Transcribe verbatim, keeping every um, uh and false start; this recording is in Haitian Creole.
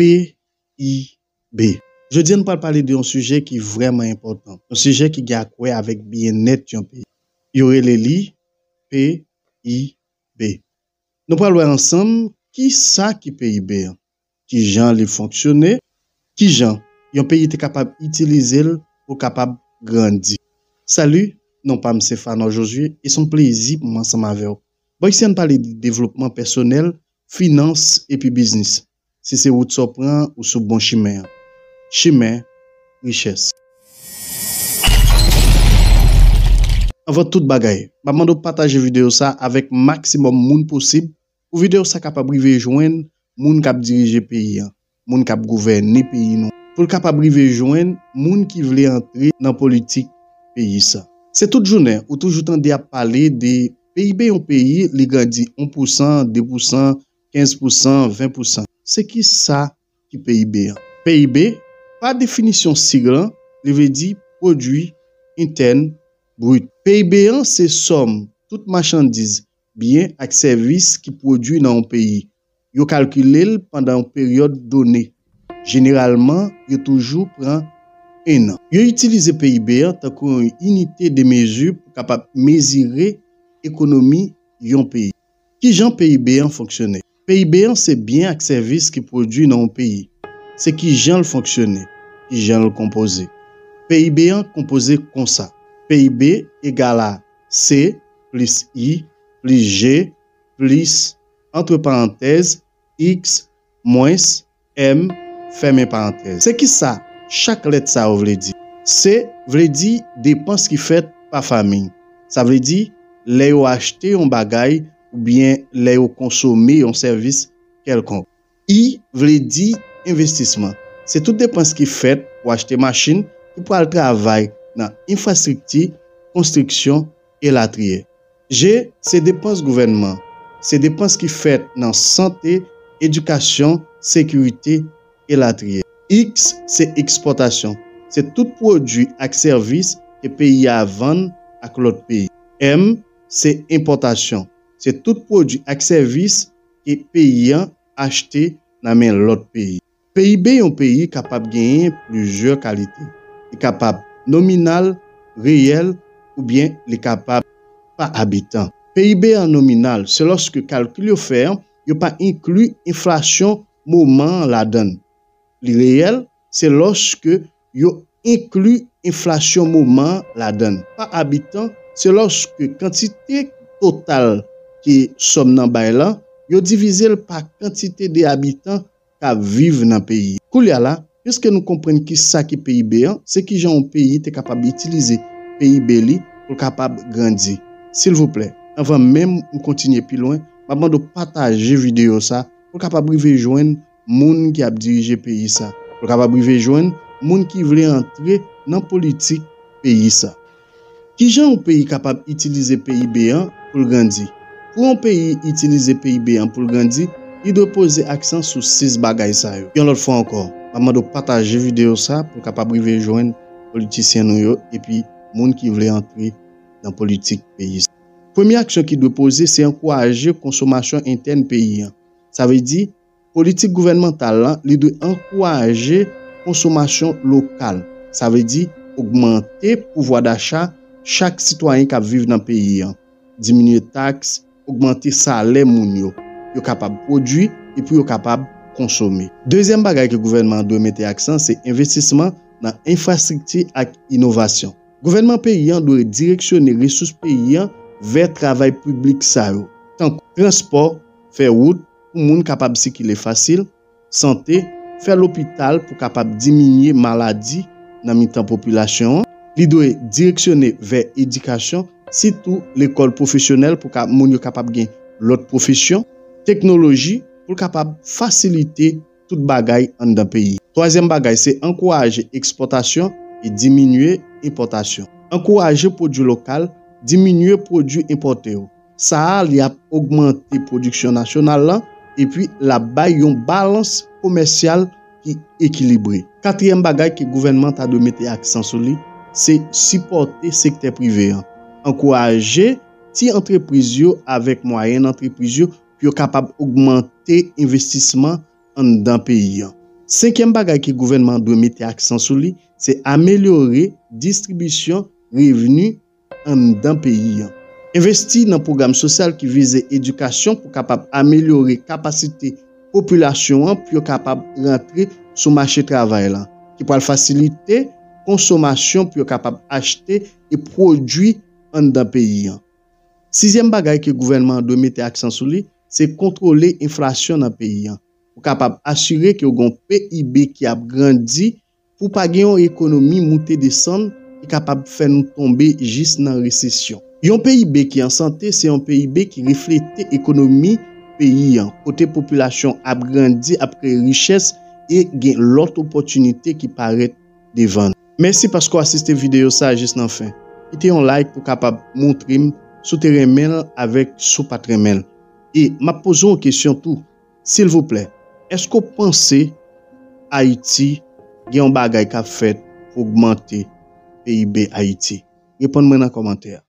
P I B. Jodi a, nou pral pale de yon sijè ki vrèman enpòtan, yon sijè ki gen ak wè avèk byennèt yon peyi. Yo rele li P I B. Nou pral wè ansanm ki sa ki P I B an, ki jan li fonksyone, ki jan yon peyi te kapab itilize l pou kapab grandi. Sali, non pa m se Fanor Josué e se yon plezi pou mwen ansanm avè w. Bò isi a n pale de devlopman pèsonèl, finans epi biznis. Si se wout sa w pran, ou sou bon chimen an. Chimen richès. Anvan tout bagay, m ap mande w pataje videyo sa avèk maksimòm moun posib pou videyo sa kapab rive jwenn moun k ap dirije peyi an, moun k ap gouvène peyi nou, pou l kapab rive jwenn moun ki vle antre nan politik peyi sa. Se tout jounen ou toujou tande ap pale de P I B yon peyi, li grandi yon pousan, de pousan, kenz pousan, ven pousan. Se ki sa ki P I B an? P I B, pa definisyon sig lan, li vle di pwodui entèn brit. P I B an se sòm tout machandiz, byen ak sèvis ki pwodui nan yon peyi. Yo kalkile l pandan yon peryòd done. Jeneralman, yo toujou pran en an. Yo itilize P I B an tankou yon inite de mezi pou kapab mezire ekonomi yon peyi. Ki jan P I B an fonksyone? P I B an se byen ak sèvis ki pwodui nan yon peyi. Se ki jan l fonksyone, ki jan l konpoze. P I B an konpoze konsa. P I B egal a C plis I plis G plis, antre parantèz, X mwens M fèmen parantèz. Se ki sa chak lèt sa yo vle di? C vle di depans ki fèt pa fanmi. Sa vle di lè yo achte yon bagay oubyen lè yo konsome yon sèvis kèlkonk. I vle di envestisman. Se tout depans ki fèt pou achte machin, ki pral travay nan enfrastrikti, konstriksyon, elatriye. G se depans gouvènman. Se depans ki fèt nan sante, edikasyon, sekirite, elatriye. X se ekspòtasyon. Se tout pwodui ak sèvis ke peyi a vann ak lòt peyi. M se enpòtasyon. Se tout pwodui ak sèvis ke peyi an achte nan men lòt peyi. P I B yon peyi kapab genyen plizyè kalite. Li kapab nominal, reyèl, oubyen li kapab pa abitan. P I B an nominal, se lòske kalkil yo fè an, yo pa enkli enflasyon moman an ladan l. Li reyèl, se lòske yo enkli enflasyon moman an ladan l. Pa abitan, se lòske kantite total ke sòm nan bay lan, yo divize l pa kantite de abitan k ap viv nan peyi. Koulye a la, piske nou konprann ki sa ki P I B an, se ki jan yon peyi te kapab itilize P I B li pou l kapab grandi. Silvouplè, anvan menm m kontinye pi lwen, m ap mande w pataje videyo sa pou l kapab rive jwenn moun ki ap dirije peyi sa, pou l kapab rive jwenn moun ki vle antre nan politik peyi sa. Ki jan yon peyi kapab itilize P I B an pou l grandi? Pou yon peyi itilize P I B an pou l grandi, li dwe poze aksan sou sis bagay sa yo. Yon lòt fwa ankò, m ap mande w pataje videyo sa pou l kapab rive jwenn politisyen nou yo epi moun ki vle antre nan politik peyi sa. Premye aksyon ki dwe poze se ankouraje konsomasyon entèn peyi an. Sa vle di, politik gouvènmantal lan, li dwe ankouraje konsomasyon lokal. Sa vle di, ogmante pouvwa dacha chak sitwayen k ap viv nan peyi an. Diminye taks, ogmante salè moun yo. Yo kapab pwodui epi yo kapab konsome. Dezyèm bagay ke gouvènman an dwe mete aksan, se envestisman nan enfrastrikti ak inovasyon. Gouvènman peyi an dwe direksyone resous peyi an vè travay piblik sa yo, tankou transpò, fè wout pou moun kapab sikile fasil, sante, fè lopital pou kapab diminye maladi nan mitan popilasyon an. Li dwe direksyone vè edikasyon, sitou lekòl pwofesyonèl pou ka, moun yo kapab gen lòt pwofesyon, teknoloji pou l kapab fasilite tout bagay anndan peyi. Twazyèm bagay, se ankouraje ekspòtasyon e diminye enpòtasyon. Ankouraje pwodui lokal, diminye pwodui enpòte yo. Sa a, li ap ogmante pwodiksyon nasyonal lan, epi l ap bay yon balans komèsyal ki ekilibre. Katriyèm bagay ke gouvènman ta dwe mete aksan sou li, se sipòte sektè prive an. Ankouraje ti antrepriz yo avèk mwayèn antrepriz yo pou yo kapab ogmante envestisman anndan peyi an. Senkyèm bagay ke gouvènman an dwe mete aksan sou li, se amelyore distribisyon revni anndan peyi an. Envesti nan pwogram sosyal ki vize edikasyon pou kapab amelyore kapasite popilasyon an pou yo kapab rantre sou mache travay la, ki pral fasilite konsomasyon pou yo kapab achte e pwodui anndan peyi an. Sizyèm bagay ke gouvènman an dwe mete aksan sou li, se kontwole enflasyon nan peyi an, pou kapab asire ke yo gen yon P I B ki ap grandi, pou pa gen yon ekonomi moute desann ki kapab fè nou tonbe jis nan resesyon. Yon P I B ki an sante se yon P I B ki reflete ekonomi peyi an, kote popilasyon ap grandi, ap kreye richès e gen lòt opòtinite ki parèt devan nou. Mèsi paske w asiste videyo sa a jis nan fen. Kite yon like pou kapab montre m si w te renmen l avèk si w pa t renmen l. E m ap poze w yon kesyon tou. Silvouplè, èske w panse Ayiti gen yon bagay k ap fèt pou ogmante P I B Ayiti? Reponn mwen nan kòmantè a.